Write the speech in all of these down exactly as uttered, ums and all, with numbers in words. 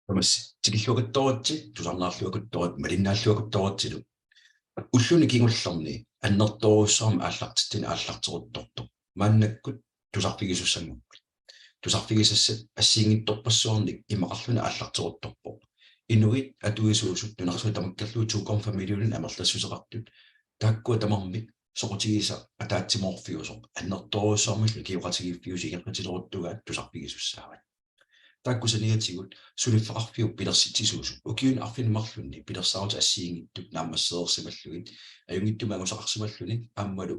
Tamassi tikilluakuttoritsi, tusarnaarluakuttoritsi, malinnaalluakuttoritsilu. Ulluni kingullerni annertoorujussuarmik aallartitsineq aallarteruttortoq. Maannakkut tusarfigisussanngorput. Tusarfigisassat assigiinngitsorpassuarnik imaqarluni aallarteruttorpoq. Inuit atuisuusut nunarsuaq tamakkerlugu to komma fem millionit amerlassuseqartut. Taakkua tamarmik soqutigisaq ataatsimoorfiusoq annertoorujussuarmik ukioqatigiiffiusoq ingerlatileruttugaat tusarfigisussaavat. Taakku saniatigut suliffeqarfiup pilersitsisuusup ukiuni arfineq-marlunni pilersaarutit assigiinngitsut naammassereersimallugit, ajunngitsumik angusaqarsimalluni aammalu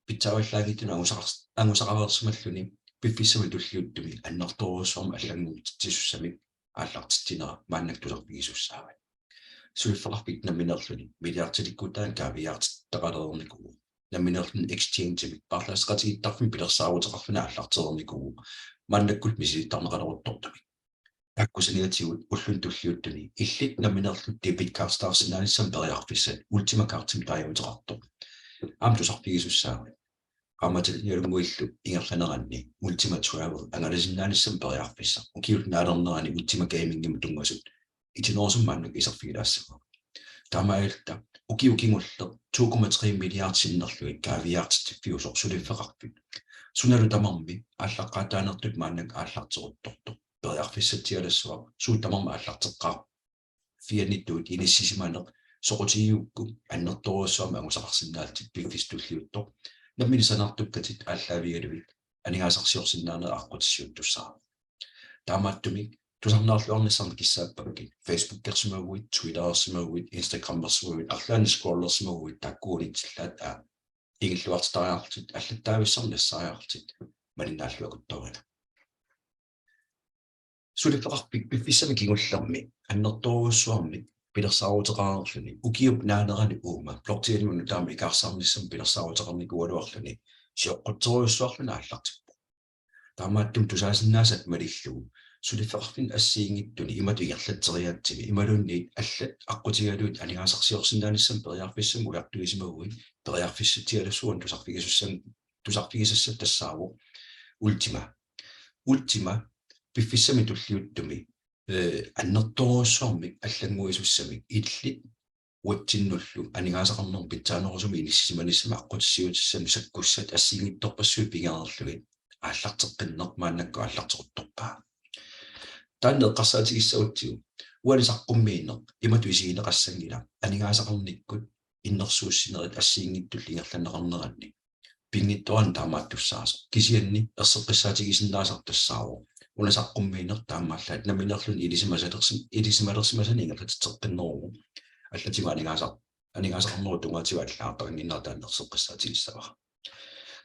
pitsaavallaanngitsunik angusaqars-, angusaqareersimalluni piffissami tulliuttumi annertoorujussuarmik allannguutitsisussamik aallartitsinera maannakkut tusarfigisussaavat. Suliffeqarfik nammineerluni milliardilikkuutaannik kaaviiaartitaqalereernikuuvoq. Nammineerluni exchange-imik paarlaasseqatigiittarfimmik pilersaaruteqarluni aallartereernikuuvoq. Maannakkut misilittarneqaleruttortumik. Taakku saniatigut ulluni tulliuttuni illit nammineerlutit debit carditaarsinnaanissamut periarfissat Ultima Cardimik taaguuteqartoq aamma tusarfigisussaavat. Qaammatilinnguillu ingerlaneranni Ultima Travel angalasinnaanissamut periarfissaq ukiup naalernerani Ultima Gamingimut tunngasut itinerusumik maannakkut iserfigilaassavavut. Taamaalilluta ukioq kingulleq to komma tre milliard sinnerlugit kaaviiaartitsiffiusoq suliffeqarfik sunalu tamarmi aallaqqaataanertut maannakkut aallarteruttortoq periarfissatsialassuaq, suut tamarmik aallarteqqaarfianitut inissisimaneq soqutigigukku annertoorujussuarmik angusaqarsinnaallutit piffissaq tulliuttoq. Nammineq sanaartukkatit aallaavigalugit aningaasarsiorsinnaaneq aqqutissiuuttussaavoq. Taamaattumik tusarnaarluarnissannut kissaappakkit, Facebookersimaguit, Twitterersimaguit, Instagramersimaguit, arlaannik scrollersimaguit, taakkuugunik tillaat, aa, ingilluartitariaqarlutit, allattaavissannik nassaariaqarlutit, malinnaalluakuttoorina. Suliffeqarfik piffissami kingullermi annertoorujussuarmik pilersaaruteqareerluni ukiup naanerani uuma blockchainimut nutaamut ikaarsaarnissamut pilersaaruteqarnikuugaluarluni sioqqutserujussuarluni aallartippoq. Taamaattumik tusaasinnaasat malillugu suliffeqarfinni assigiinngitsuni imatut ingerlatseriaatsimi imaluunniit allat aqqutigalugit aningaasarsiorsinnaanissamut periarfissamik ujartuisimaguit periarfissatsialassuaq tusarfigisussan-, tusarfigisassat tassaavoq Ultima. Ultima piffissami tulliuttumi, eh, annertoorujussuarmik allannguisussamik illit uatsinnullu aningaasaqarnermut pitsaanerusumik inissisimanissamut aqqutissiuutissannut sakkussat assigiinngitsorpassuit pigereerlugit aallarteqqinneq maannakkut aallarteruttorpaa. Taanna eqqarsaatigissagutsigu uani saqqummiineq imatut isigineqassanngilaq aningaasaqarnikkut innersuussinerit assigiinngitsullu ingerlanneqarneranni pinngitsoorani taamaattussaasoq. Kisianni erseqqissaatigisinnaasassaq tassaavoq una saqqummiineq taamaallaat nammineerluni ilisimasalersim-, ilisimalersimasanik ingerlatitseqqinneruvoq. Allatigut aningaasa-, aningaasaqarnerup tungaatigut allagartaqannginnera taanna erseqqissaatigissavara.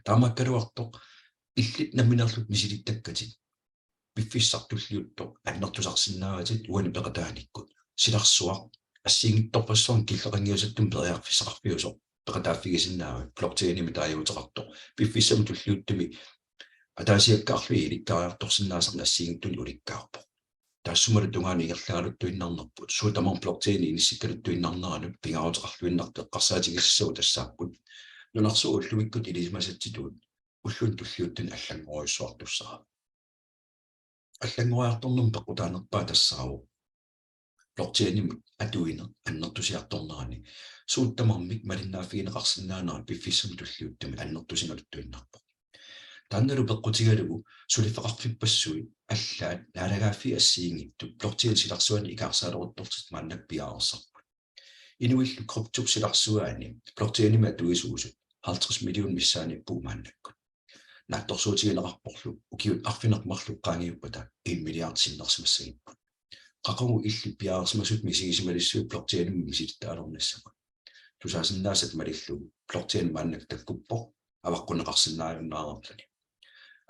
Taamaakkaluartoq illit nammineerlutit misilittakkatit piffissaq tulliuttoq annertusarsinnaavatit uani peqataanikkut. Silarsuaq assigiinngitsorpassuarnik killeqanngiusattumik periarfissaqarfiusoq peqataaffigisinnaavat blockchainimik taaguuteqartoq. Piffissami tulliuttumi ataasiakkaarlugit ilikkariartorsinnaasannik assigiinngitsunik ulikkaarpoq. Taassumalu tungaanut ingerlagaluttuinnarnerput, suut tamarmik blockchainimi inissikkaluttuinnarneranut pingaaruteqarluinnartut eqqarsaatigisassavut tassaapput: Nunarsuup ullumikkut ilisimasatsitut ulluni tulliuttuni allanngorujussuartussaavoq. Allanngoriartornermut peqqutaanerpaaq tassaavoq blockchainimut atuineq annertusiartornerani. Suut tamarmik malinnaaffigineqarsinnaanerat piffissami tulliuttumi annertusigaluttuinnarpoq. Taannalu peqqutigalugu suliffeqarfippassuit allaat naalagaaffiit assigiinngitsut blockchainip silarsuani ikaarsaalerutortut maannakkut piareersarput. Inuillu kryptop silarsuani blockchainimi atuisuusut halvtreds millionit missaanniippugut maannakkut. Naatsorsuutigineqarporlu ukiut arfineq-marluk qaangiuppata en milliard sinnersimassagipput. Qaqugu illit piareersimasutut misigisimalissuit blockchainimut misilittaalernissamut? Tusaasinnaasat malillugu blockchain maannakkut takkuppoq avaqqunneqarsinnaajunnaarluni.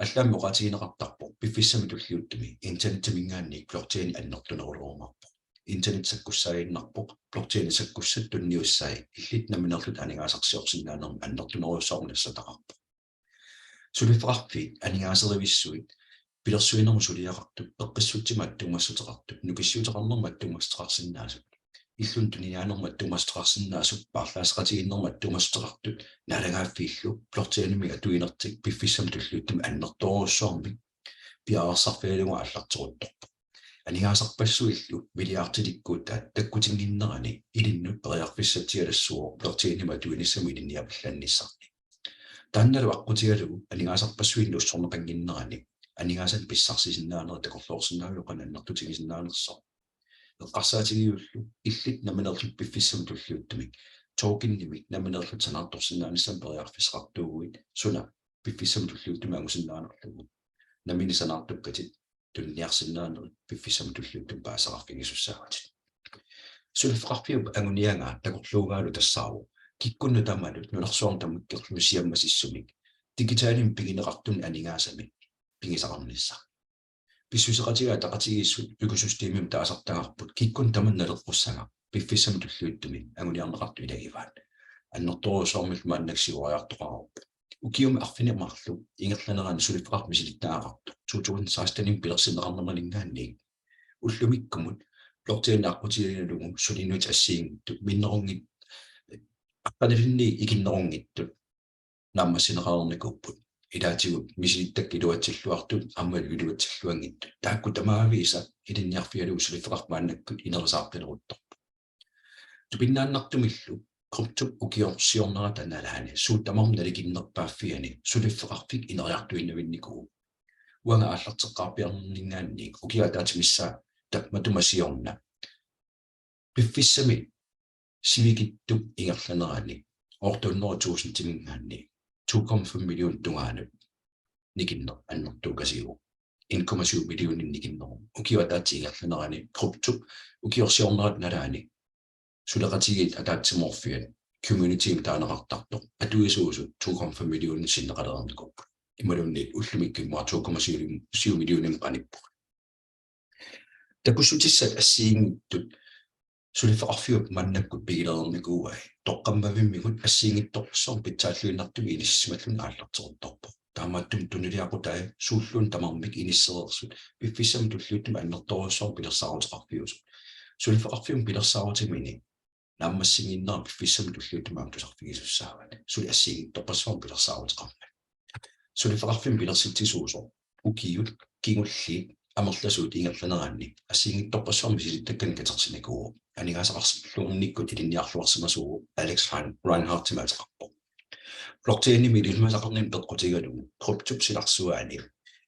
Allaammi oqaatigineqartarpoq piffissami tulliuttumi internetiminngaanniit blockchain annertunerulerumaarpoq. Internet sakkussaaginnarpoq, blockchainip sakkussatut tunniussai illit nammineerlutit aningaasarsiorsinnaanermut annertunerujussuarmik nassataqarpoq. Suliffeqarfiit aningaaserivissuit pilersuinermut suliaqartut, peqqissutsimut attuumassuteqartut, nukissiuteqarnermut attuumassuteqarsinnaasut, illuni tuniniaanermut attuumassuteqarsinnaasut, paarlaasseqatigiinnermut attuumassuteqartut naalagaaffiillu blockchainimi atuinertik piffissami tulliuttumi annertoorujussuarmik piareersarfigalugu aallarteruttorpoq. aningaasarpassuillu milliardilikkuutaat takkutinnginnerani ilinnut periarfissatsialassuuvoq blockchainimik atuinissamut ilinniapallannissarni. Taannalu aqqutigalugu aningaasarpassuit nussorneqannginnerani aningaasanik pissarsisinnaanerit takorloorsinnaaviuk qanoq annertutigisinnaanersoq. Eqqarsaatigiullu illit nammineerlutit piffissami tulliuttumi tokenimik nammineerlutit sanaartorsinnaanissamut periarfissaqartuuguit suna piffissami tulliuttumi angusinnaanerlugu. Nammineq sanaartukkatit tuniniarsinnaanerit piffissami tulliuttumi paasisaqarfigisussaavutit. Suliffeqarfiup anguniagaa takorluugaalu tassaavoq kikkunnut tamanut nunarsuarmi tamakkerluni siammasissumik digitalimik pigineqartunik aningaasanik pigisaqarnissaq. Pissuseqatigiit ataqatigiissut økosystemimik taasartagarput kikkunnut tamanut naleqqussagaq piffissami tulliuttumi anguniarneqartut ilagivaat. Annertoorujussuarmillu maannakkut siuariartoqarpoq. Ukiumi arfineq-marluk ingerlanerani suliffeqarfik misilittagaqartoq to tusind seksten-imi pilersinneqarnerminngaanniit ullumikkumut blockchain aqqutigalugu suliniutit assigiinngitsut minnerunngit-, aqqanilinnik ikinnerunngitsut naammassineqareernikuupput. Ilaatigut misilittakkat iluatsilluartut aamma iluatsilluanngitsut. Taakku tamaavisa ilinniarfigalugu suliffeqarfik maannakkut ineriartortinneqaruttorpoq. Tupinnaannartumillu kryptop ukiorsiornerata nalaani suut tamarmik nalikinnerpaaffianni suliffeqarfik ineriartuinnavinnikuuvoq. Uanga aallarteqqaarpiarninngaanniit ukiup ataatsip missaa tap-, matuma siorna piffissami sivikitsup ingerlanerani otte hundrede tusindiminngaanniit to komma fem millionit tungaanut nikinneq annertukasiuvoq. En komma syv millionit nikinneruvoq. Ukiup ataatsip ingerlanerani kryptop ukiorsiornerata nalaani suleqatigiit ataatsimoorfiat communitymik taaneqartartoq atuisuusut to komma fem millionit sinneqalereernikuupput. Imaluunniit ullumikkut immaqa to komma syv millionit qanippoq. Takussutissat assigiinngitsut suliffeqarfiup maannakkut pigilereernikuuai. Toqqammavimmigut assigiinngitsorpassuarnik pitsaalluinnartumik inissisimalluni aallarteruttorpoq. Taamaattumik tunuliaqutai suulluunniit tamarmik inissereersut piffissami tulliuttumi annertoorujussuarmik pilersaaruteqarfiusut. Suliffeqarfiup pilersaarutimini naammassinnginnerani piffissami tulliuttumi aamma tusarfigisussaavat. Suli assigiinngitsorpassuarnik pilersaaruteqarmat. Suliffeqarfimmik pilersitsisuusoq ukiut kingulliit amerlasuut ingerlaneranni assigiinngitsorpassuarnik misilittakkanik katersinikuuvoq. Aningaasaqarluarnikkut ilinniarluarsimasuuvoq Alex Ran-, Reinhardtimik ateqarpoq. Blockchainimik ilimasaqarninni peqqutigalugu kryptop silarsuaani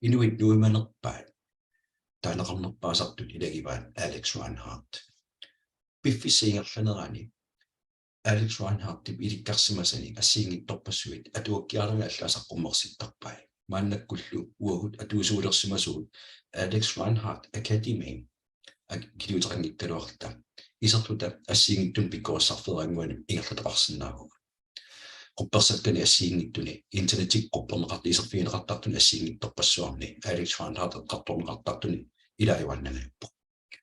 inuit nuimanerpaat taaneqarnerpaasartut ilagivaat Alex Reinhardt. Piffissap ingerlanerani Alex Reinhardtip ilikkarsimasani assigiinngitsorpassuit atuakkiarlugit allaat saqqummersittarpai. Maannakkullu uagut atuisuulersimasugut Alex Reinhardt Academy ak-, kiliuteqanngikkaluarluta iserluta assigiinngitsunik pikkorissarfeeraannguanik ingerlataqarsinnaavugut. Quppersakkani assigiinngitsuni internettikkut qupperneqartut iserfigineqartartuni assigiinngitsorpassuarni Alex Reinhardt eqqartorneqartartuni ilaajuaannangajappoq.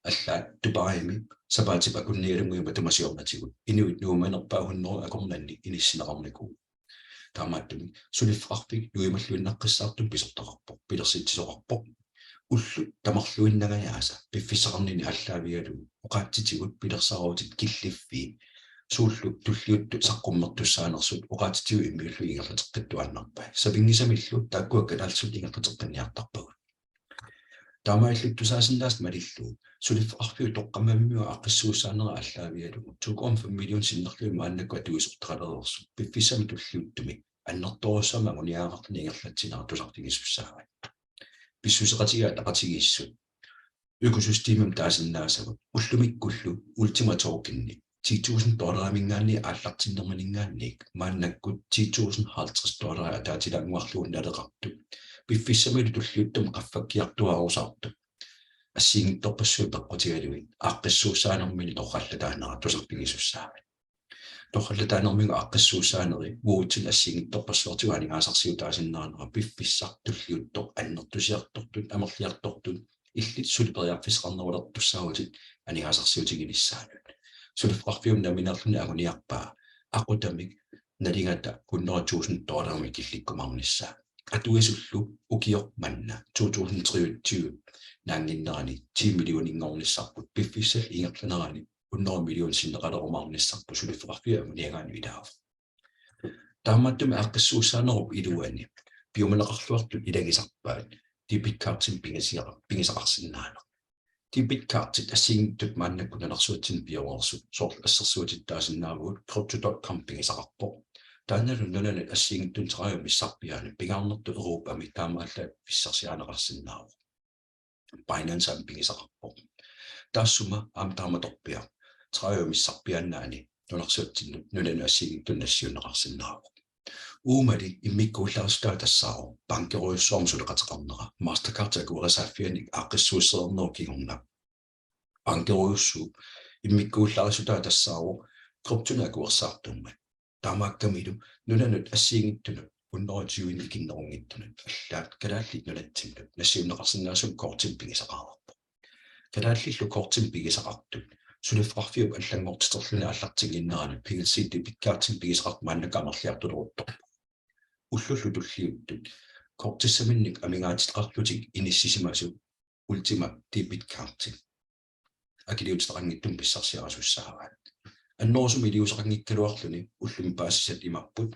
Allaat Dubaimi sapaatip akunnialunnguit matuma siornatigut inuit nuimanerpaat hundrede akornanni inissinneqarnikuuvoq. Taamaattumik suliffeqarfik nuimalluinnaqqissaartumik pisortaqarpoq, pilersitsisoqarpoq. Ullut tamarluinnaangajaasa piffissaqarnini aallaavigalugu oqaatsitigut pilersaarutit killiffii suullu tulliuttut saqqummertussaanersut oqaatsitigut immiullugit ingerlateqqittuaannarpai. Sapinngisamillu taakkua kalaallisut ingerlateqqinniartarpagut. Taamaalillutit tusaasinnaasat malillugu suliffeqarfiup toqqammavimmiup aaqqissuussaanera aallaavigalugu to komma fem million sinnerlugit maannakkut atuisortaqalereersut piffissami tulliuttumi annertoorujussuarmik anguniagaqarluni ingerlatsinera tusarfigisussaavat. Pissuseqatigiit ataqatigiissut økosystemimik taasinnaasagut ullumikkullu Ultima Tokeni ti tusind dollariminngaanniit aallartinnerminngaanniit maannakkut ti tusind halvtreds dollarit ataatilaannguarlugu naleqartut piffissamilu tulliuttumi qaffakkiartuaarusaartut assigiinngitsorpassuit peqqutigalugit aaqqissuussaanermini torrallataanera tusarfigisussaavat. Torrallataanermigut aaqqissuussaaneri uatsinnut assigiinngitsorpassuartigut aningaasarsiutaasinnaanera piffissaq tulliuttoq annertusiartortut amerliartortut illit suli periarfissaqarnerulertussaavutit aningaasarsiutiginissaanut. Suliffeqarfiup nammineerluni anguniarpaa aqutamik nalingata hundrede tusind dollarimik killikkumaarnissaa. Atuisullu ukioq manna to tusind treogtyve naannginnerani ti millioninngornissarput piffissap ingerlanerani hundrede million sinneqalerumaarnissarput suliffeqarfiup anguniagaanut ilaavoq. Taamaattumik aaqqissuussaanerup iluani piumaneqarluartut ilagisarpaat debit cardimik pingasiara-, pigisaqarsinnaaneq. Debit cardit assigiinngitsut maannakkut nunarsuatsinni pioreersut soorlu assersuutittaasinnaavagut crypto dot com pigisaqarpoq. Taannalu nunanut assigiinngitsunut tredive missarpiaanut pingaarnertut Europami taamaallaat pissarsiarineqarsinnaavoq. Binance aamma pigisaqarpoq. Taassuma aamma taamatorpiaq tredive missarpiaannaani nunarsuatsinnut nunanut assigiinngitsunut nassiunneqarsinnaavoq. Uumali immikkuullarissutaa tassaavoq bankerujussuarmik suleqateqarnera, Mastercard akuerisaaffiannik aaqqissuussereernerup kingorna. Bankerujussuup immikkuullarissutaa tassaavoq kryptonik akuersaartummat. Taamaakkamilu nunanut assigiinngitsunut hundrede tyvenik ikinnerunngitsunut allaat Kalaallit Nunatsinnut nassiunneqarsinnaasumik kortimik pigisaqareerpoq. Kalaallillu kortimik pigisaqartut suliffeqarfiup allanngortiterluni aallartinnginnerani P L C debit cardimik pigisaqartut maannakkut amerliartuleruttorput. Ullullu tulliuttut kortissaminnik amigaatitaqarlutik inissisimasut Ultima debit cardit akiliutitaqanngitsumik pissarsiarisussaavaat. Annerusumik iliuuseqanngikkaluarluni ullumi paasisat imapput: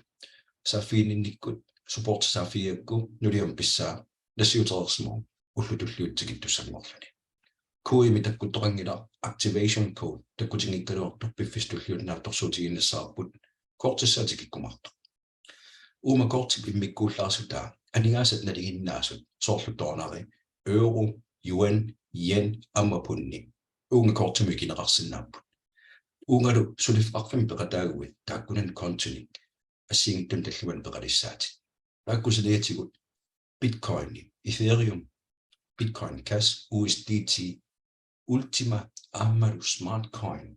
saaffiginninnikkut, supporti saaffigigakku nuliama pissaa nassiutereersimavoq ullut tulliuttut tikittussanngorluni. Kodemi takkuttoqanngilaq, activation code takkutinngikkaluartoq piffissami tulliuttumi naatsorsuutigiinnassavarput kortissaa tikikkumaartoq. Uuma kortip immikkuullarissutaa aningaasat nalinginnaasut soorlu dollari, euro, yuan, yen aamma pundi uunga kortimut ikineqarsinnaapput. Uungalu suliffeqarfimmik peqataaguit taakkunani kontonik assigiinngitsunik tallimanik peqalissaatit. Taakku saniatigut Bitcoini, Ethereum, Bitcoin Cash, U S D T, Ultima aammalu Smart Coin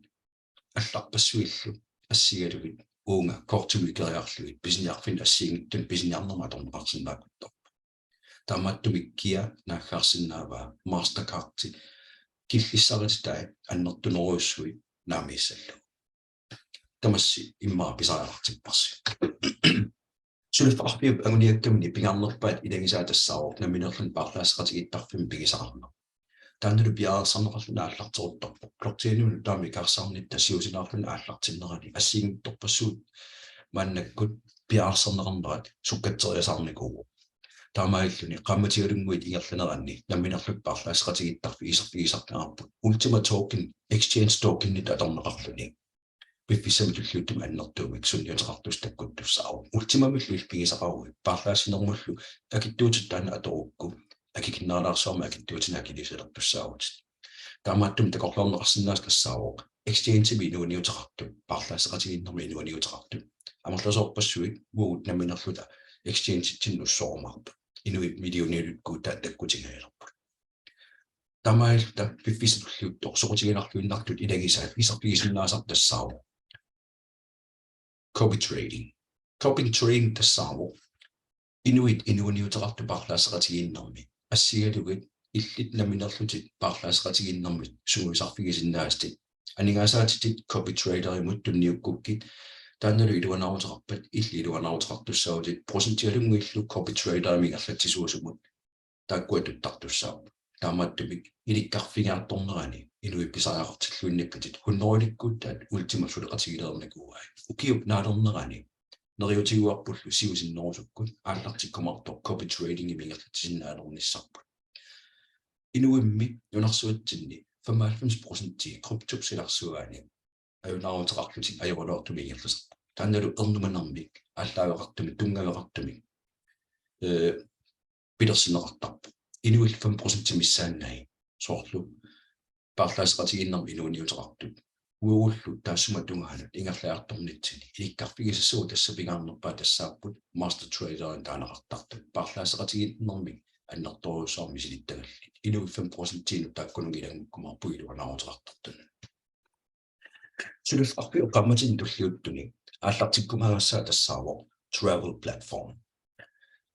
allarpassuillu assigalugit uunga kortimut ikeriarlugit pisiniarfinni assigiinngitsunik pisiniarnermut atorneqarsinnaakuttorput. Taamaattumik kia naaggaarsinnaavaa Mastercardi killissarititai annertunerujussuit naamiissallugu. Tamassi immaqa pisariaqartipparsi. Suliffeqarfiup anguniakkamini pingaarnerpaat ilagisaa tassaavoq nammineerluni paarlaasseqatigiittarfimmik pigisaqarneq. Taannalu piareersarneqarluni aallarteruttorpoq. Blockchainimi nutaamik ikaarsaarnitta siusinaarluni aallartinnerani assigiinngitsorpassuit maannakkut piareersarneqarnerat sukkatseriasaarnikuuvoq. Taamaalilluni qaammatialunnguit ingerlaneranni nammineerluta paarlaasseqatigiittarfik iserfigisartagarput Ultima Token, Exchange Tokenit atorneqarluni piffissami tulliuttumi annertuumik sunniuteqartussaq takkuttussaavoq. Ultimamillu illit pigisaqaruit paarlaassinermullu akitsuutitut taanna atorukku akikinneralaarsuarmik akitsuutinik akiliisalertussaavutit. Taamaattumik takorloorneqarsinnaasut tassaavoq exchange-imi inuuniuteqartut, paarlaasseqatigiinnermi inuuniuteqartut. Amerlasoorpassuit uagut nammineerluta exchange-itsinnut ussorumaarput. Inuit millionilikkuutaat takkutingajalerput. Taamaalilluta piffissami tulliuttumi soqutiginarluinnartut ilagisaat iserfigisinnaasarput tassaavoq copy trading. Copy trading tassaavoq inuit inuuniuteqartut paarlaasseqatigiinnermi assigalugit illit nammineerlutit paarlaasseqatigiinnermit sungiusarfigisinnaasatit aningaasaatitit copy traderimut tunniukkukkit, taannalu iluanaaruteqarpat illit iluanaaruteqartussaavutit procentialunnguillu copy traderimik ingerlatsisuusumut taakkua tuttartussaapput. Taamaattumik ilikkarfigiartornerani inuit pisariaqartilluinnakkatit hunnorujulikkuutaat Ultima suleqatigilereernikuuai. Ukiup naalernerani neriuutigaarpullu siusinnerusukkut aallartikkumaartoq copy tradingimik ingerlatsisinnaalernissarput. Inuimmi nunarsuatsinni femoghalvfems procenti kryptop silarsuaani ajunaaruteqarlutik ajoraluartumik ingerlasarput. Taannalu ernumanermik aallaaveqartumik tunngaveqartumik, ee, pilersinneqartarpoq. Inuit fem procent missaannaat soorlu paarlaasseqatigiinnermi inuuniuteqartut. Uagullu taassuma tungaanut ingerlaartornitsinni ilikkarfigisassavut tassa pingaarnerpaat tassaapput master traderimik taaneqartartut. Paarlaasseqatigiinnermik annertoorujussuarmik misilittagallit. Inuit fem procentiinut taakkununnga ilanngukkumaarpugut iluanaaruteqartartunut. Suliffeqarfiup qaammatini tulliuttuni aallartikkumaagassaa tassaavoq travel platform.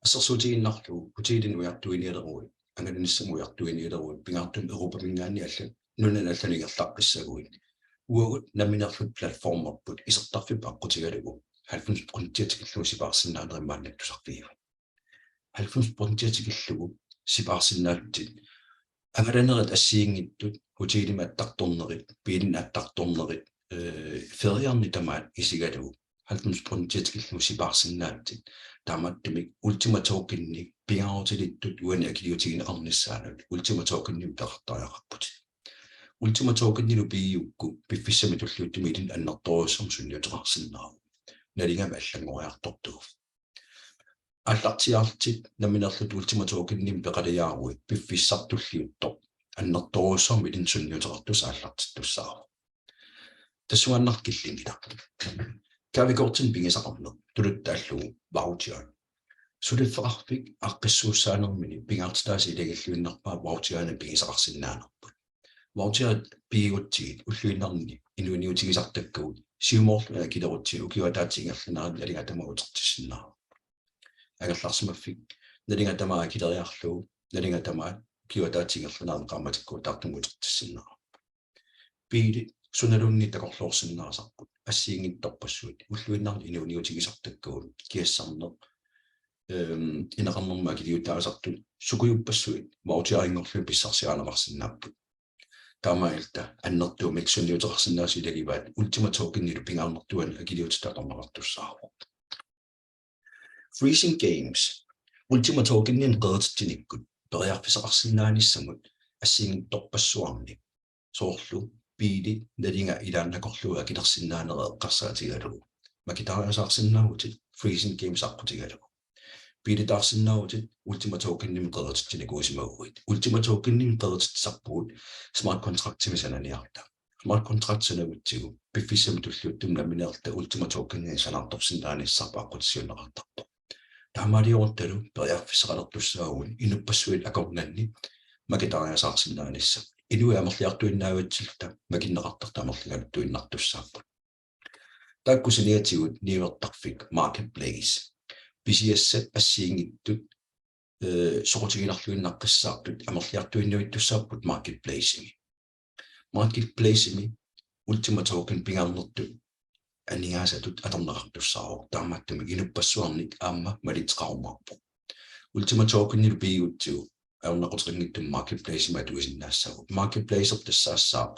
Assersuutigiinnarlugu hotelini ujartuinialeruit, angalanissamut ujartuinialeruit, pingaartumik Europaminngaanniit allat nunanut allanut ingerlaqqissaguit. Uagut nammineerluta platformerput isertarfipput aqqutigalugu halvfems procent tikillugu sipaarsinnaanerit maannakkut tusarfigivat. Halvfems procent tikillugu sipaarsinnaallutit. Angalanerit assigiinngitsut, hotelimi attartornerit, biilini attartornerit, ee, feriarneq tamaat isigalugu halvfems procent tikillugu sipaarsinnaallutit. Taamaattumik Ultima Tokeni pingaarutilittut uani akiliutigineqarnissaanut Ultima Tokenimik peqartariaqarputit. Ultima Tokenilu pigiukku piffissami tulliuttumi ilinnut annertoorujussuarmik sunniuteqarsinnaavoq. Nalingami allanngoriartortuuvoq. Aallartiaarlutit nammineerlutit Ultima Tokenimik peqalaaruit piffissaq tulliuttoq annertoorujussuarmik ilinnut sunniuteqartussaq aallartittussaavoq. Tassungaannaq killinngilaq. Gavekortinik pigisaqarneq tuluttut taallugu voucher. Suliffeqarfik aaqqissuussaanermini pingaartitaasa ilagilluinnarpaa voucherinik pigisaqarsinnaanerput. Voucherit pigigutsigit ulluinnarni inuuniutigisartakkagut siumoorlugit akilerutsigit ukiup ataatsip ingerlanerani nalinga tamaat utertissinnaavoq. Angerlarsimaffik nalinga tamaat akileriarlugu nalinga tamaat ukiup ataatsip ingerlanerani qaammatikkuutaartumik utertissinnaavoq. Biilit sunaluunniit takorloorsinnaasarput assigiinngitsorpassuit ulluinnarni inuuniutigisartakkagut kiassarneq, øhm, ineqarnermut akiliutaasartut sukujuppassuit voucherinngorlugit pissarsiarineqarsinnaapput. Taamaalilluta annertuumik sunniuteqarsinnaasut ilagivaat Ultima Tokenilu pingaarnertuani akiliutitut atorneqartussaavoq. Freezing Games. Ultima Tokeninik qerititsinikkut periarfissaqarsinnaanissamut assigiinngitsorpassuarni soorlu biilit nalinga ilaannakorlugu akilersinnaanerat eqqarsaatigalugu makitariasaarsinnaavutit Freezing Games aqqutigalugu. Biilitaarsinnaavutit Ultima Tokenimik qerititsinikuusimaguit. Ultima Tokenimik qerititsisarpugut smart contractimik sananiarluta. Smart contract sanagutsigu piffissami tulliuttumi nammineerluta Ultima Tokeninik sanaartorsinnaanissarput aqqutissiuunneqartarpoq. Taamaaliorluttalu periarfissaqalertussaavugut inuppassuit akornanni makitariasaarsinnaanissaq. Inuit amerliartuinnaavitsilluta makinneqartartut amerligaluttuinnartussaapput. Taakku saniatigut niuertarfik marketplace. Pisiassat assigiinngitsut, øh, soqutiginarluinnaqqissaartut amerliartuinnavittussaapput marketplacemi. Marketplacemi Ultima Token pingaarnertut aningaasatut atorneqartussaavoq, taamaattumik inuppassuarnik aamma malitseqarumaarpoq. Ultima Tokenilu pigigutsigu ajornaquteqanngitsumik marketplacemik atuisinnaassaagut. Marketplace tassaassaaq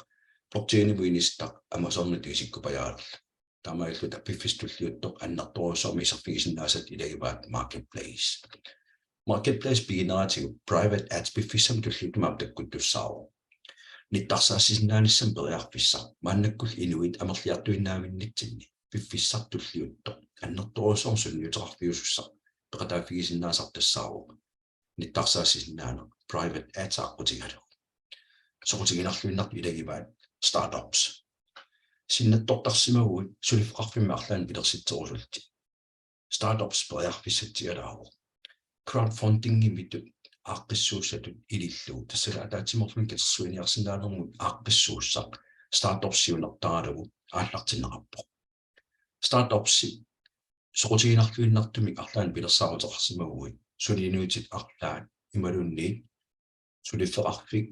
blockchainimut inissaq Amazonitut isikkupajaalerlugu. Taamaalilluta piffissaq tulliuttoq annertoorujussuarmik iserfigisinnaasat ilagivaat marketplace. Marketplace pigineratigut private ads piffissami tulliuttumi aamma takkuttussaavoq. Nittarsaassisinnaanissamut periarfissaq maannakkullu inuit amerliartuinnaavinnitsinni piffissaq tulliuttoq annertoorujussuarmik sunniuteqarfiusussaq peqataaffigisinnaasartussaavoq. Nittarsaassisinnaaneq private ads aqqutigalugu. Soqutiginarluinnartut ilagivaat startups. Sinnattortarsimaguit suliffeqarfimmik arlaannik pilersitserusullutit. Startups periarfissatsialaavoq. Crowdfundingimitut aaqqissuussatut ilillugu, tassalu ataatsimoorluni katersuiniarsinnaanermut aaqqissuussaq startups siunertaralugu aallartinneqarpoq. Startupsi soqutiginarluinnartumik arlaannik pilersaaruteqarsimaguit suliniutit arlaat imaluunniit suliffeqarfik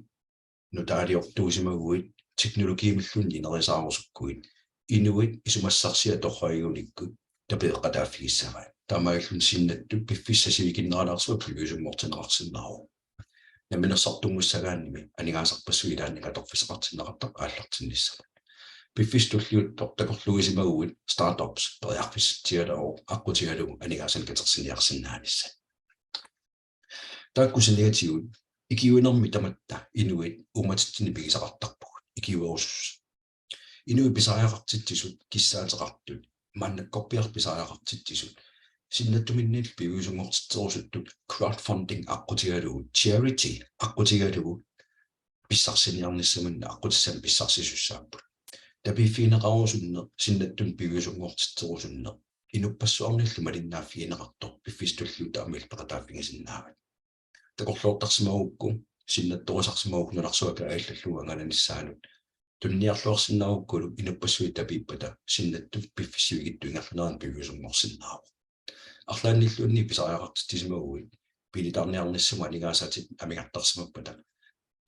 nutaaliortuusimaguit teknologiimilluunniit ineriartorusukkuit inuit isumassarsiat torragigulikkut tapeeqqataaffigissavaat. Taamaalilluni sinnattut piffissaq sivikinneralaarsuaq piviusunngortinneqarsinnaavoq. Namminersortunngussagaannimi aningaasarpassuit ilaanni atorfissaqartinneqartarput aallartinnissamut. Piffissaq tulliuttoq takorluuisimaguit startups periarfissatsialaavoq aqqutigalugu aningaasanik katersiniarsinnaanissat. Taakku saniatigut ikiuinermi tamatta inuit uummatitsinnik pigisaqartarpugut ikiuerusussat. Inuit pisariaqartitsisut, kissaateqartut, maannakkorpiaq pisariaqartitsisut, sinnattuminnillu piviusunngortitserusuttut crowdfunding aqqutigalugu, charity aqqutigalugu pissarsiniarnissaminnik aqqutissanik pissarsisussaapput. Tapiiffigineqarusunneq, sinnattut piviusunngortitserusunneq, inuppassuarnillu malinnaaffigineqartoq piffissaq tulliuttoq aamma illit peqataaffigisinnaavat. Takorloortarsimagukku, sinnattorisarsimagukku nunarsuaq kaajallallugu angalanissaanut, tuniniarluarsinnaagukkulu inuppassuit tapiippata sinnattut piffissap sivikitsup ingerlanerani piviusunngorsinnaavoq. Arlaannilluunniit pisariaqartitsisimaguit biilitaarniarnissamut aningaasaatitit amigartarsimappata,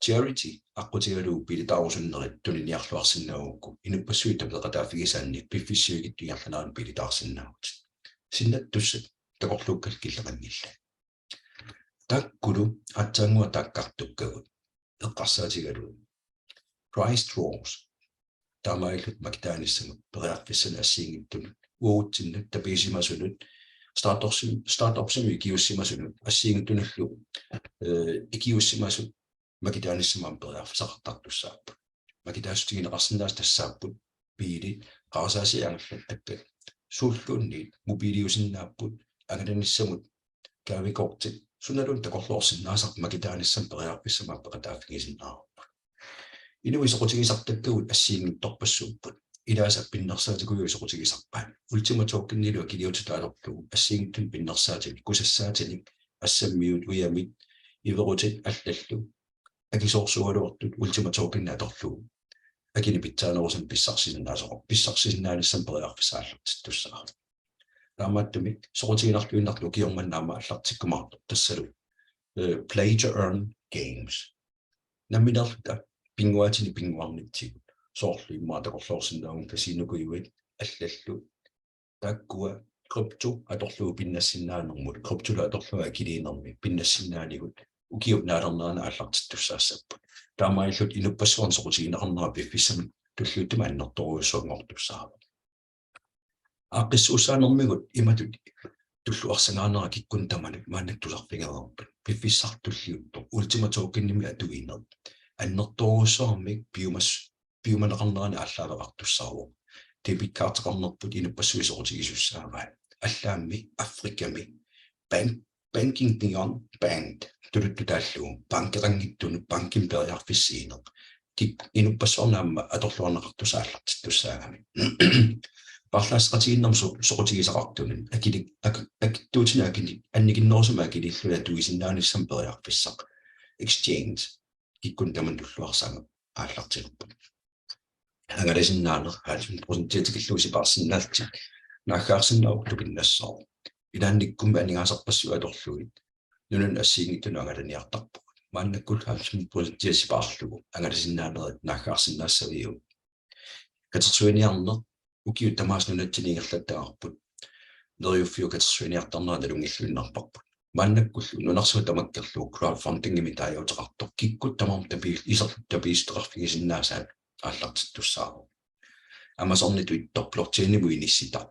charity aqqutigalugu biilitaarusunnerit tuniniarluarsinnaagukku inuppassuit tapeeqataaffigisaanni piffissap sivikitsup ingerlanerani biilitaarsinnaavutit. Sinnattussat takorluukkallit killeqanngillat. Taakkulu aatsaannguaq taakkartukkagut eqqarsaatigalugu prize draws, taamaalilluta makitaanissamut periarfissanik assigiinngitsunut uagutsinnut tapiisimasunut startupsim-, startupsimut ikiuussimasunut assigiinngitsunullu, øh, ikiuussimasut makitaanissamut aamma periarfissaqartartussaapput. makitaassutigineqarsinnaasut tassaapput biilit, qarasaasiat angallattakkat, suulluunniit mobiiliusinnaapput, angalanissamut gavekortit, sunaluunniit takorloorsinnaasarput makitaanissamut periarfissamik peqataaffigisinnaavarput. Inuit soqutigisartakkagut assigiinngitsorpassuupput. Ilaasa pinnersaatikujuit soqutigisarpaat. Ultima Tokenilu akiliutitut atorlugu assigiinngitsunik pinnersaatinik, kusassaatinik, assammiut, ujamit, iverutit allallu akisoorsugaluartut Ultima Tokenit atorlugu akinik pitsaanerusunik pissarsisinnaasoq, pissarsisinnaanissamut periarfissaq aallartittussaavoq. Taamaattumik soqutiginarluinnarlugu ukioq manna aamma aallartikkumaartoq tassalu, eh, play to earn games. Nammineerluta pinnguaatinik pinnguarnitsigut, soorlu immaqa takorloorsinnaavugut kasinokujuit allallu, taakkua krypto atorlugu pinnassinnaanermut, kryptolu atorlugu akiliinermi pinnassinnaanigut ukiup naalernerani aallartittussaassapput. Taamaalillutik inuppassuarnit soqutigineqarnera piffissami tulliuttumi annertoorujussuanngortussaavoq. Aaqqissuussaanermigut imatut tulluarsagaanera kikkunnut tamanut maannakkut tusarfigereerput. Piffissaq tulliuttoq Ultima Tokenimik atuineq annertoorujussuarmik piumas-, piumaneqarnerani aallaaveqartussaavoq. Debit cardeqarnerput inuppassuit soqutigisussaavaat. Allaammi Afrikami bank, banking beyond bank, tuluttut taallugu bankeqanngitsunut bankimik periarfissiineq, kik-, inuppassuarnit aamma atorluarneqartussaq aallartittussaagami. Paarlaasseqatigiinnermut so-, soqutigisaqartunut akili-, ak-, akitsuutinik akili-, annikinnerusumik akiliilluni atuisinnaanissamut periarfissaq exchange kikkunnut tamanut tulluarsaaneq aallartilerpoq. Angalasinnaaneq halvfems procent tikillugu sipaarsinnaallutik naaggaarsinnaavoq tupinnassaaq. Ilaannikkummi aningaasarpassuit atorlugit nunanut assigiinngitsunut angalaniartarpugut. Maannakkullu halvfems procent sipaarlugu angalasinnaanerit naaggaarsinnaassaviuk? Katersuiniarneq ukiut tamaasa nunatsinni ingerlattagarput. Neriuffiup katersuiniartarnera nalunngilluinnarparput. Maannakkullu nunarsuaq tamakkerlugu crowdfundingimik taaguuteqartoq kikkut tamarmik tapiis-, iserlutik tapiissuteqarfigisinnaasaat aallartittussaavoq. Amazonitut ittoq blockchainimut inissitaq.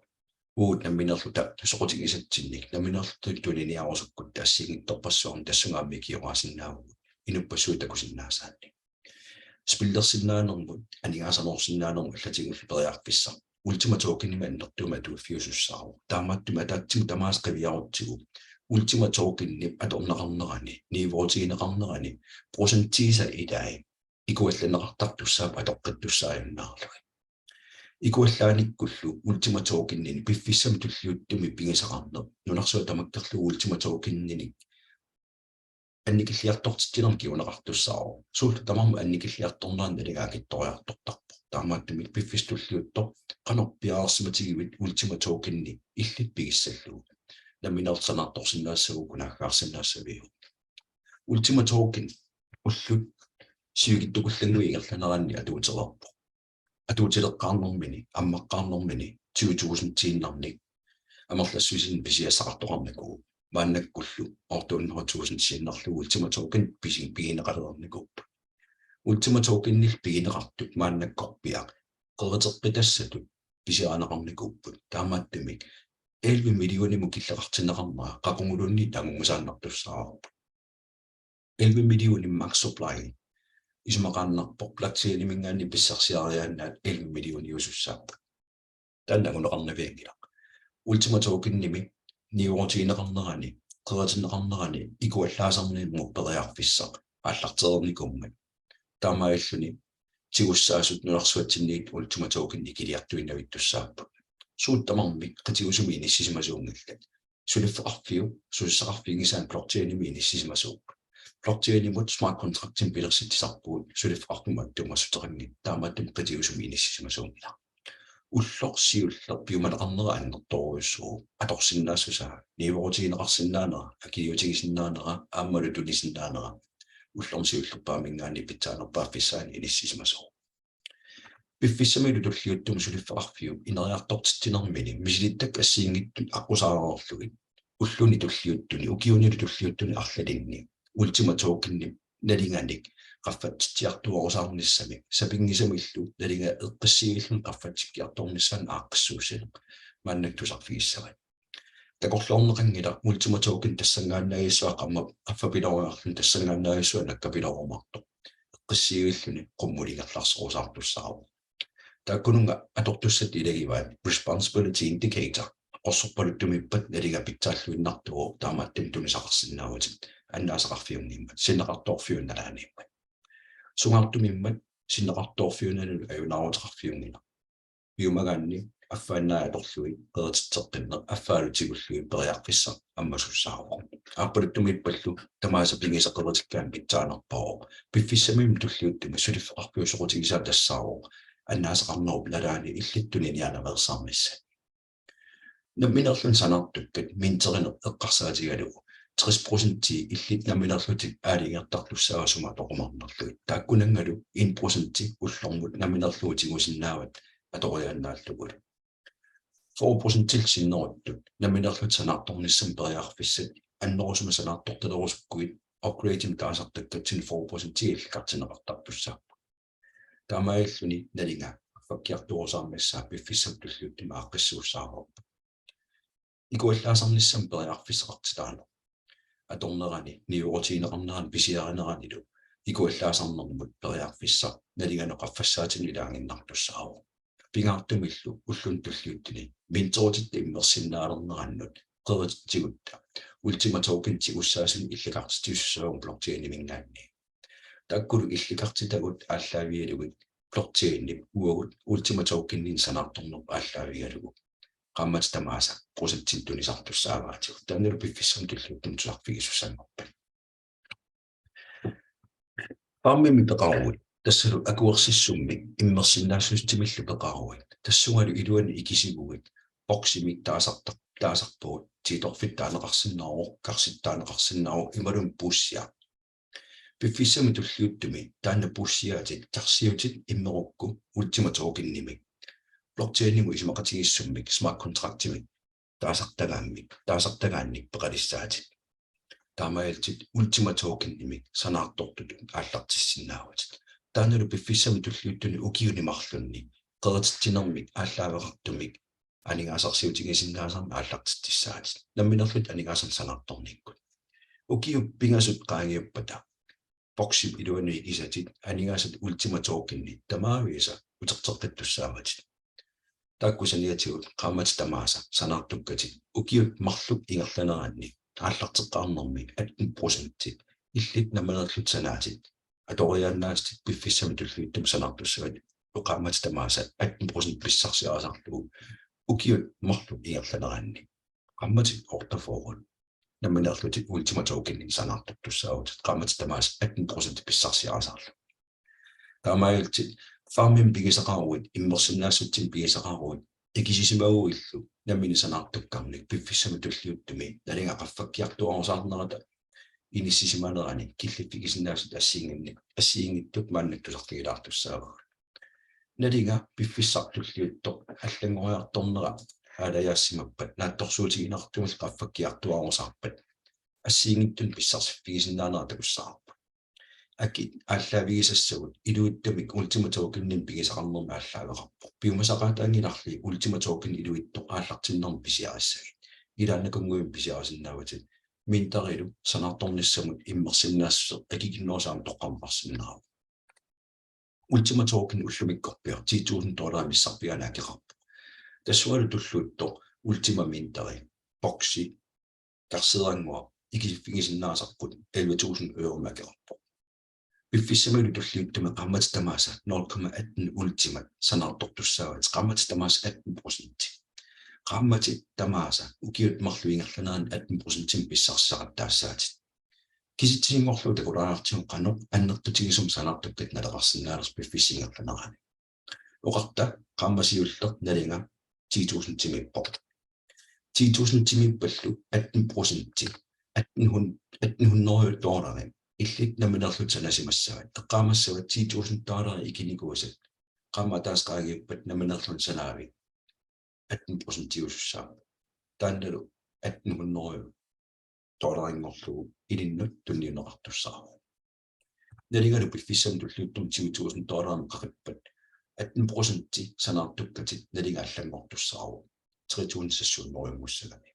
Uagut nammineerluta soqutigisatsinnik, nammineerluta tuniniarusukkutta assigiinngitsorpassuarnik tassunga aamma ikioraasinnaavugut inuppassuit takusinnaasaannik. Spillersinnaanermut, aningaasanerusinnaanermut allatigullu periarfissaq Ultima Tokenimik annertuumik atuiffiusussaavoq. Taamaattumik ataatsimut tamaasa qiviarutsigu Ultima Tokenip atorneqarnerani, niuerutigineqarnerani procentiisa ilai ikuallanneqartartussaapput atoqqittussaajunnaarlugit. Ikuallaanikkullu Ultima Tokeninik piffissami tulliuttumi pigisaqarneq nunarsuaq tamakkerlugu Ultima Tokeninik annikilliartortitsinermik kinguneqartussaavoq. Suullu tamarmik annikilliartornerannut nalinga akitsoriartortarpoq. Taamaattumik piffissami tulliuttumi qanoq piareersimatigivit Ultima Tokeni illit pigissallugu. Nammineq sanaartorsinnaassagukku naaggaarsinnaassaviuk? Ultima Token ullut sivikitsukullannguit ingerlaneranni atuutereerpoq. Atuutileqqaarnermini, ammaqqaarnermini tyve tusindiinnarnik amerlassusinik pisiassaqartoqarnikuuvoq. Maannakkullu otte hundrede tusind sinnerlugu Ultima Token pisi-, pigineqalernikuupput. Ultima Tokenillu pigineqartut maannakkorpiaq qeriteqqitassatut pisiarineqarnikuupput. Taamaattumik elleve millionimut killeqartinneqarnera qaquguluunniit angummusaannartussaavarput. Elleve millionit max supply. Isumaqaannarpoq blockchainiminngaanniit pissarsiariaannaat elleve millioniusussaapput. Taanna anguneqarnavianngilaq. Ultima Tokenimi niuerutigineqarnerani, qeritinneqarnerani ikuallaasarnermut periarfissaq aallartereernikuummat. Taamaalilluni tigussaasut nunarsuatsinniit Ultima Token ikiliartuinnavittussaapput. Suut tamarmik qitiusumik inissisimasuunngillat. Suliffeqarfiup susassaqarfigisaani blockchainimi inissisimasuupput. Blockchainimut smart contractimik pilersitsisarpugut suliffeqarfimmut attuumassuteqanngitsoq, taamaattumik qitiusumik inissisimasuunngilaq. Ulloq siulleq piumaneqarnera annertoorujussuuvoq, atorsinnaassusaa, niuerutigineqarsinnaanera, akiliutigisinnaanera aammalu tunisinnaanera ullormi siullerpaaminngaanniit pitsaanerpaaffissaani inissisimasuuvoq. Piffissamilu tulliuttumi suliffeqarfiup ineriartortitsinermini misilittakkat assigiinngitsut aqqusaareerlugit ulluni tulliuttuni, ukiunilu tulliuttuni arlalinni Ultima Tokenip nalinganik qaffatsitsiartuarusaarnissamik, sapinngisamillu nalinga eqqissiilluni qaffatsikkiartornissaanut aaqqissuussineq maannakkut tusarfigissavat. Takorloorneqanngilaq Ultima Token tassanngaannarsuaq qamma qaffapiloriarluni tassanngaannarsuaq nakkapiloorumaartoq. eqqissiivilluni qummut ingerlarserusaartussaavoq. Taakkununnga atortussat ilagivaat responsibility indicator, qorsorpaluttumiippat nalinga pitsaalluinnartuuvoq, taamaattumik tunisaqarsinnaavutit annaasaqarfiunngimmat, sinneqartoorfiup nalaaniimmat. Sungaartumimmat sinneqartoorfiup nalaani ajunaaruteqarfiunngilaq. Piumagaanni affaannaa atorlugit qerititseqqinneq affaalu tigullugit periarfissaq ammasussaavoq. Aappaluttumiippallu tamaasa pigisaqeritikkaanni pitsaanerpaavoq. Piffissaminnut tulliuttumi suliffeqarfiusoqutigisaa tassaavoq annaasaqarnerup nalaani illit tuniniaanaveersaarnissat. Nammineerluni sanaartukkat minterineq eqqarsaatigalugu tres procenti illit nammineerlutit aalajangertartussaavat sumut toqumarnerlugit. Taakkunanngalu en procenti ullormut nammineerlutit tigusinnaavat atoriaannaallugu. Fyrre procentillu sinneruttut nammineerlutit sanaartornissamut periarfissat annerusumik sanaartortalerusukkuit upgradimik taasartakkatsinni fyrre procenti illikartinneqartartussaapput. Taamaalilluni nalinga qaffakkiartuaarusaarnissaa piffissami tulliuttumi aaqqissuussaavarput. Ikuallaasarnissamut periarfissaqartitaaneq. Atornerani, niuerutigineqarnerani pisiarineranilu ikuallaasarnermut periarfissaq nalinganut qaffassaatinik ilaaginnartussaavoq. Pingaartumillu ulluni tulliuttuni minterutitta immersinnaalernerannut qeritigutta Ultima Token tigussaasunik illikartitsisussaavugut blockchainiminngaanniit. Taakkulu illikartitagut aallaavigalugit blockchainip uagut Ultima Tokeninik sanaartorneq aallaavigalugu qaammatit tamaasa procentit tunisartussaavaatigut. Taannalu piffissami tulliuttumi tusarfigisussanngorpat. Farmimik peqaruit, tassalu akuersissummik immersinnaassutsimilu peqaruit, tassungalu iluanni ikisivuit, boksimik taasartar-, taasarpagut, tiitorfittut taaneqarsinnaavoq, karsittut taaneqarsinnaavoq, imaluunniit puussiaq. Piffissami tulliuttumi taanna puussiaatit karsiutit immerukku Ultima Tokenimik, blockchainimut isumaqatigiissummik, smart contractimik taasartagaammik, taasartagaannik peqalissaatit. Taamaalillutit Ultima Tokenimik sanaartortutut aallartissinnaavatit. Taannalu piffissami tulliuttuni ukiuni marlunni qerititsinermik aallaaveqartumik aningaasarsiutigisinnaasarneq aallartitsissaatit. Nammineerlutit aningaasanik sanaartornikkut. Ukiut pingasut qaangiuppata boksip iluanut ikisatit aningaasat Ultima Tokenit tamaavisa uterteqqittussaavatit. Taakku saniatigut qaammatit tamaasa sanaartukkatit ukiut marluk ingerlaneranni aallarteqqaarnermi atten procenti illit nammineerlutit sanaatit atoriaannaasatit piffissami tulliuttumi sanaartussavatit qaammatit tamaasa atten procent pissarsiarisarlugu ukiut marluk ingerlaneranni. Qaammatit otteogfyrre nammineerlutit Ultima Tokenit sanaartortussaavutit qaammatit tamaasa atten procent pissarsiarisarlugu. Taamaalillutit farmimik pigisaqaruit, immersinnaassutsimik pigisaqaruit, ikisisimaguillu nammineq sanaartukkannik piffissami tulliuttumi nalinga qaffakkiartuaarusaarnerata inissisimanerani killiffigisinnaasat assigiinngin-, assigiinngitsut maannakkut tusarfigilaartussaavagut. Nalinga piffissaq tulliuttoq allanngoriartornera aalajaasimappat naatsorsuutigineqartumillu qaffakkiartuaarusaarpat assigiinngitsunik pissarsiffigisinnaanera takussavarput. Akit aallaavigisassagut iluittumik Ultima Tokenimik pigisaqarnermi aallaaveqarpoq. Piumasaqaataanngilarli Ultima Token iluitsoq aallartinnermi pisiarissagit. Ilaannakunnguit pisiarisinnaavatit. Minterilu sanaartornissamut immersinnaassuseq akikinnerusumik toqqarneqarsinnaavoq. Ultima Token ullumikkorpiaq ti tusind dollarit missarpiaanik akeqarpoq. Tassungalu tulluuttoq Ultima Minteri, boksi, karseerannguaq ikisiffigisinnaasarput elleve tusind euromik akeqarpoq. Piffissamilu tulliuttumi qaammatit tamaasa nul komma atten Ultimat sanaartortussaavatit, qaammatit tamaasa atten procent. Qaammatit tamaasa ukiut marluk ingerlaneranni atten procentimik pissarsisaqattaassaatit. Kisitsisinngorlugu takulaariartigu qanoq annertutigisumik sanaartukkatit naleqarsinnaanersut piffissap ingerlanerani. Oqarta qaammat siulleq nalinga ti tusindimiippoq. Ti tusindimiippallu atten procenti, atten hundrede, atten hundrede dollarit illit nammineerlutit sanasimassavat, eqqaamassavat ti tusind dollarit ikinikuusat, qaammat ataaseq qaangiuppat nammineerluni sanaavit atten procentiusussaapput. Taannalu atten hundrede dollarinngorlugu ilinnut tunniunneqartussaavoq. Nalingalu piffissami tulliuttumi tyve tusind dollarimut qaqippat atten procenti sanaartukkatit nalinga allanngortussaavoq tre tusind seks hundrede euromussagami.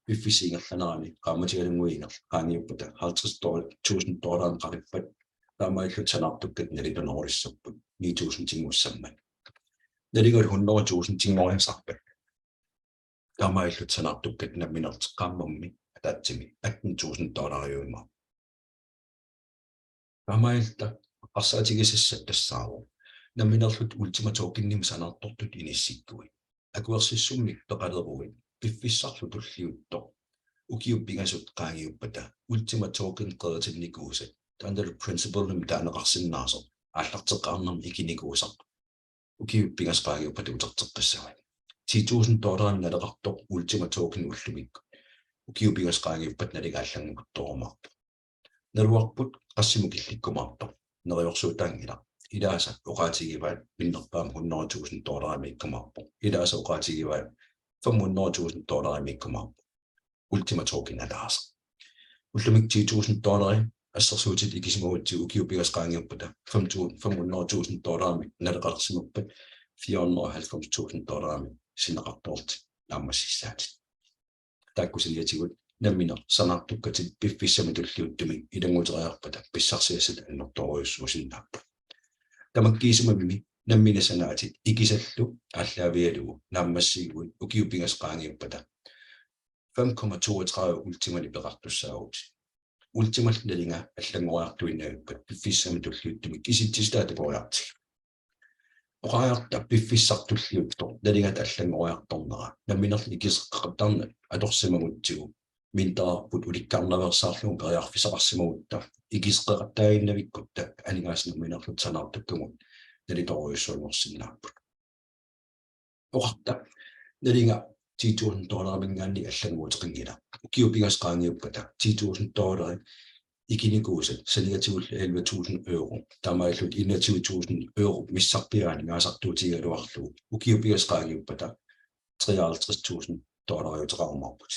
Piffissap ingerlanerani qaammatialunnguit ingerl-, qaangiuppata halvtreds tusind dollarimut qaqippat Taamaalillutik sanaartukkatit nalitunerulissapput ni tusindinnguussammat. Nalinga hundrede tusindinngoriasaarpat. Taamaalillutik sanaartukkatit namminertik qaammammi ataatsimi atten tusind dollariuimaarput. Taamaalilluta eqqarsaatigisassat tassaavoq namminerlutit Ultima Tokenimik sanaartortutit inissikkuit, akuersissummik peqaleruit, piffissarlu tulliuttoq ukiut pingasut qaangiuppata Ultima Token qeritinnikuusat, taannalu principal-imik taaneqarsinnaasoq aallarteqqaarnermik ikinikuusaq, ukiut pingasut qaangiuppata uterteqqissavat. Ti tusind dollarimik naleqartoq Ultima Token ullumikkut ukiut pingasut qaangiuppata nalinga allanngortorumaarpoq. Naluarput qassimut killikkumaartoq neriorsuutaanngilaq. Ilaasa oqaatigivaat minnerpaamik hundrede tusind dollarimiikkumaarpoq. Ilaasa oqaatigivaat fem hundrede tusind dollarimiikkumaarpoq. Ultima Token ataaseq. Ullumikkut ti tusind dollari assersuutitut ikisimagutsigu ukiut pingasut qaangiuppata fem tusind, fem hundrede tusind dollarimik naleqarsimappat fire hundrede og halvfems tusind dollarimik sinneqartoorlutit naammassissaatit. Taakku saniatigut nammineq sanaartukkatit piffissami tulliuttumi ilannguteriarpata pissarsiassat annertoorujussuusinnaapput. Tamakkiisumimmi nammineq sanaatit ikisallu aallaavigalugu naammassiguit ukiut pingasut qaangiuppata fem komma toogtredive Ultimanik peqartussaavutit. Ultimallu nalinga allanngoriartuinnavippat piffissami tulliuttumi kisitsisitaat takoriartigit. Oqariarta piffissaq tulliuttoq nalinga allanngoriartornera namminerlu ikiseqqaqattaarneq atorsimagutsigu minterarput ulikkaarnaveersaarlugu periarfissaqarsimagutta ikiseqqaqattaaginnavikkutta aningaasat namminerlutit sanaartukkagut nalitoorujussuanngorsinnaapput. Oqarta nalinga ti tusind dollariminngaanniit allannguuteqanngilaq. Ukiut pingasut qaangiuppata ti tusind dollari ikinikuusat saniatigullu elleve tusind euro, taamaalillutit enogtyve tusind euro missarpiaani aningaasartuutigigaluarlugu ukiut pingasut qaangiuppata treoghalvtreds tusind dollariuteqarumaarput.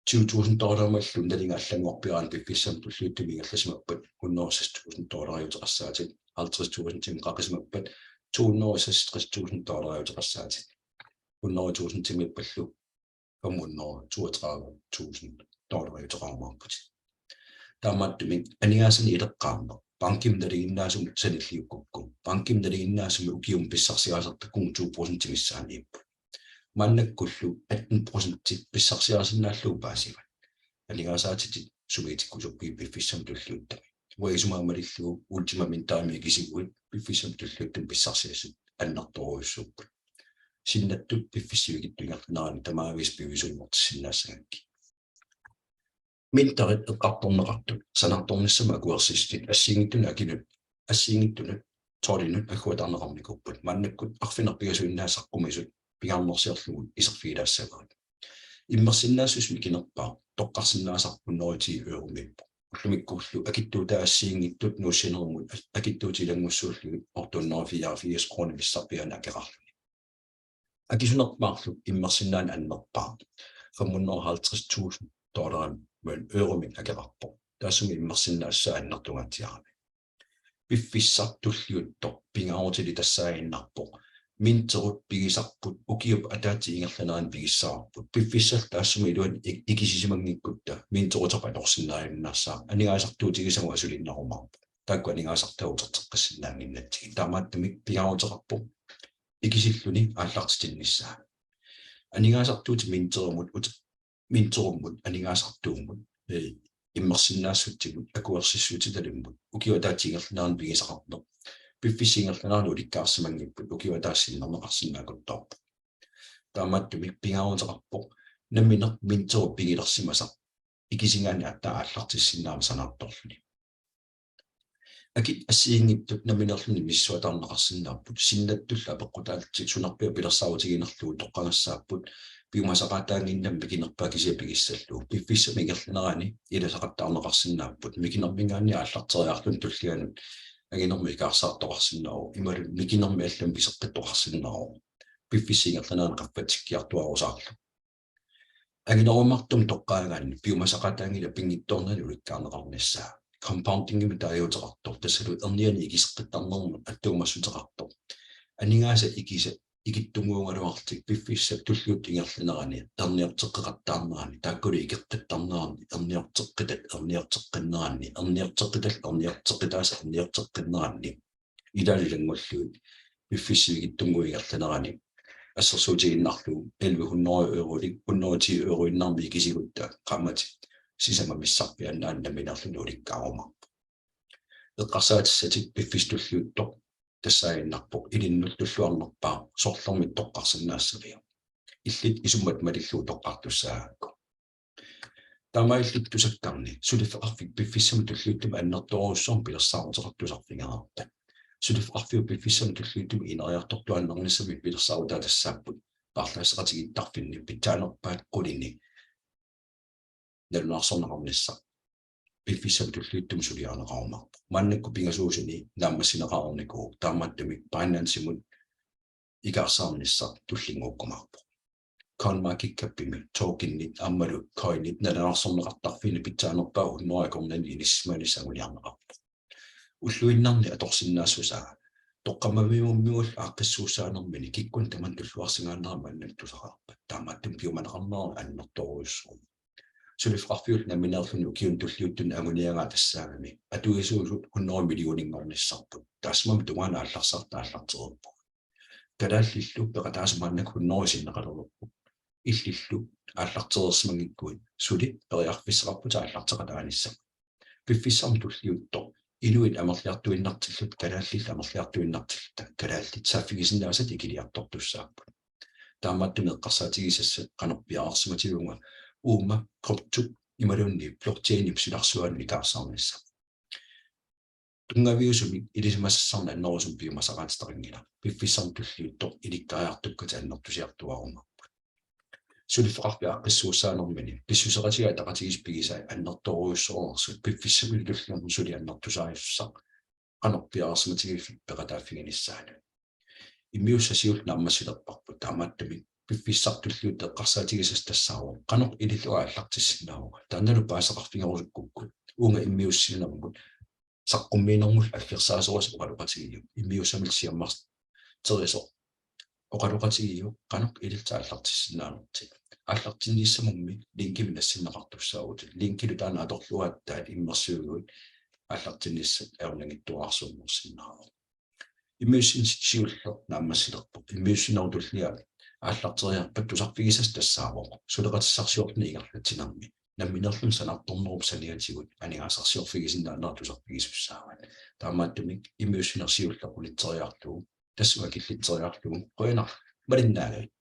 Tyve tusind dollarimallu nalinga allanngorpiarani piffissami tulliuttumi ingerlasimappat hundrede og seks tusind dollariuteqassaatit, halvtreds tusindimik qaqisimappat to hundrede og seksogtres tusind dollariuteqassaatit, hundrede tusindimiippallu fem hundrede toogtredive tusind dollariuteqarumaarput. Taamaattumik aningaasanik ileqqaarneq bankimi nalinginnaasumut sanilliukkukku, bankimi nalinginnaasumik ukiumut pissarsiarisartakkagut to procent missaaniipput. Maannakkullu atten procent pissarsiarisinnaallugu paasivat. Aningaasaatitit sumiitikkusukkuit piffissami tulliuttumi. Uanga isumaga malillugu Ultima Minterimik ikisiguit piffissami tulliuttumi pissarsiassat annertoorujussuupput. Sinnattut piffissap sivikitsup ingerlanerani tamaavisa piviusunngortissinnaassagakkit. Minterit eqqartorneqartut sanaartornissamut akuersissutit assigiinngitsunut akinut, assigiinngitsunut tolvinut agguataarneqarnikuupput. Maannakkut arfineq-pingasuinnaat saqqumisut pingaarnersiorlugit iserfigilaassavagut. Immersinnaassuseq mikinerpaaq toqqarsinnaasarput hundrede og ti euromiippoq. Ullumikkullu akitsuutai assigiinngitsut nuussinerummut akitsuutit ilanngussuullugit otte hundrede og fireogfirs kroner missarpiaani akeqarluni. Akisunerpaarlu immersinnaaneq annerpaaq fem hundrede og halvtreds tusind dollarimik, men euromik akeqarpoq. Taassuma immersinnaassusaa annertungaatsiarami. Piffissaq tulliuttoq pingaarutilik tassaaginnarpoq minterit pigisarput ukiup ataatsip ingerlanerani pigissavarput. Piffissallu taassuma iluani ik-, ikisisimanngikkuttaaq minteriterput atorsinnaajunnaarsaaq, aningaasartuutigisagut asulinnerumaarput. Taakku aningaasartai uterteqqissinnaannginnatsigit. Taamaattumik pingaaruteqarpoq ikisilluni aallartitinnissaa. Aningaasartuutit minterimut ut-, minterimmut aningaasartuummut, eh, immersinnaassutsigut akuersissuutitalimmut ukiup ataatsip ingerlanerani pigisaqarneq piffissap ingerlanerani ulikkaarsimanngipput ukiup ataatsip sinnerneqarsinnaakuttoorpoq. Taamaattumik pingaaruteqarpoq nammineq minteri pigilersimasaq ikisinngaanniit aatsaat aallartissinnaammat sanaartorluni. Akit assigiinngitsut nammineerluni misissuataarneqarsinnaapput, sinnattullu apeqqutaallutik sunarpiaq pilersaarutiginerlugu toqqagassaapput, piumasaqaataannginnami mikinerpaaq kisiat pigissallugu. Piffissami ingerlanerani ilasaqattaarneqarsinnaapput, mikinerminngaanniit aallarteriarluni tullianut anginermut ikaarsaartoqarsinnaavoq, imaluunniit mikinermi allamik piseqqittoqarsinnaavoq. Piffissap ingerlanerani qaffatsikkiartuaarusaarlugu. Anginerumaartumik toqqaagaanni piumasaqaataanngilaq pinngitsoornani ulikkaarneqarnissaa. Compoundingimik taaguuteqartoq, tassalu ernianik ikiseqqittarnermut attuumassuteqartoq. Aningaasat ikisat ikittunnguugaluarlutik piffissap tulliuttup ingerlanerani erniorteqqeqattaarnerani, taakkulu ikeqqittarneranni, erniorteqqitat erniorteqqinneranni, erniorteqqitallu erniorteqqitaasa erniorteqqinneranni ilaalu ilanngullugit piffissap ikittunnguup ingerlanerani assersuutigiinnarlugu elleve hundrede eurolik hundrede og ti euroinnarmik ikisigutta qaammatit sisamat missarpiaannaannut nammineerluni ulikkaarumaarpoq. Eqqarsaatissatit piffissaq tulliuttoq tassaaginnarpoq ilinnut tulluarnerpaaq sorlermik toqqarsinnaassaviuk? Illit isummat malillugu toqqartussaagakku. Taamaalillutit tusakkanni suliffeqarfik piffissami tulliuttumi annertoorujussuarmik pilersaaruteqartussarfigereerpat. Suliffeqarfiup piffissami tulliuttumi ineriartortuaannarnissami pilersaarutai tassaapput paarlaasseqatigiittarfinni pitsaanerpaat qulini nalunaarsorneqarnissaq piffissami tulliuttumi suliarineqarumaarpoq. Maannakkut pingasuusuni naammassineqareernikuuvoq, taamaattumik Binance-imut ikaarsaarnissaq tullinnguukkumaarpoq. CoinMarketCap-imi tokenit aammalu coinit nalunaarsorneqartarfiini pitsaanerpaat hundrede akornanni inissisimanissaq anguniarneqarpoq. Ulluinnarni atorsinnaassusaa toqqammavimmigut aaqqissuussaanermini kikkunnit tamanit tulluarsinnaanerat maannakkut tusarpaat. Taamaattumik piumaneqarnera annertoorujussuuvoq. Suliffeqarfiup nammineerluni ukiuni tulliuttuni anguniagaa tassaagami atuisuusut hundrede millioninngornissarput. Taassumalu tungaanut aallarsaartut aallartereerput. Kalaallillu peqataasut maannakkut hundrede sinneqalereerput. Illillu aallartereersimanngikkuit suli periarfissaqarputit aallarteqataanissamut. Piffissami tulliuttumi inuit amerliartuinnartilluta, kalaallillu amerliartuinnartilluta, kalaallit saaffigisinnaasatit ikiliartortussaapput. Taamaattumik eqqarsaatigisassat qanoq piareersimativunga uuma kryptop imaluunniit blockchainip silarsuanut ikaarsaarnissaq. Tunngaviusumik ilisimasassarnik annerusumik piumasaqaatitaqanngilaq. Piffissami tulliuttumi ilikkariartukkatit annertusiartuaarumaarput. Suliffeqarfiup aaqqissuussaanermini pissuseqatigiit ataqatigiissut pigisai annertoorujussuunersut piffissami tulliuttumi suli annertusaajussuaq qanoq piareersimatigiffik peqataaffiginissaanut. Immiussaq siulleq naammassilerparput, taamaattumik piffissami tulliuttumi eqqarsaatigisassat tassaavoq qanoq ilillugu aallartissinnaavunga. Taannalu paasisaqarfigerusukkukku uunga immiussinermut saqqummiinermullu aggersaasorisat oqaloqatigiuk, immiussamillu siammarterisoq oqaloqatigiuk qanoq ilillutit aallartissinnaanersutit. Aallartinnissamummi linkimik nassinneqartussaavutit. Linkilu taanna atorluattaaq immersuiguit aallartinnissat ajornanngitsuararsuunngorsinnaavoq. Immiussineq siulleq naammassilerpoq. Immiussinerup tullia aallarteriarpat tusarfigisassat tassaavoq suleqatissarsiorluni ingerlatsinermi nammineerluni sanaartornerup saniatigut aningaasarsiorfigisinnaanerat tusarfigisussaavat. Taamaattumik immiussineq siulleq unitseriarlugu, tassunga killitseriarlugu, qujanaq malinnaagavit.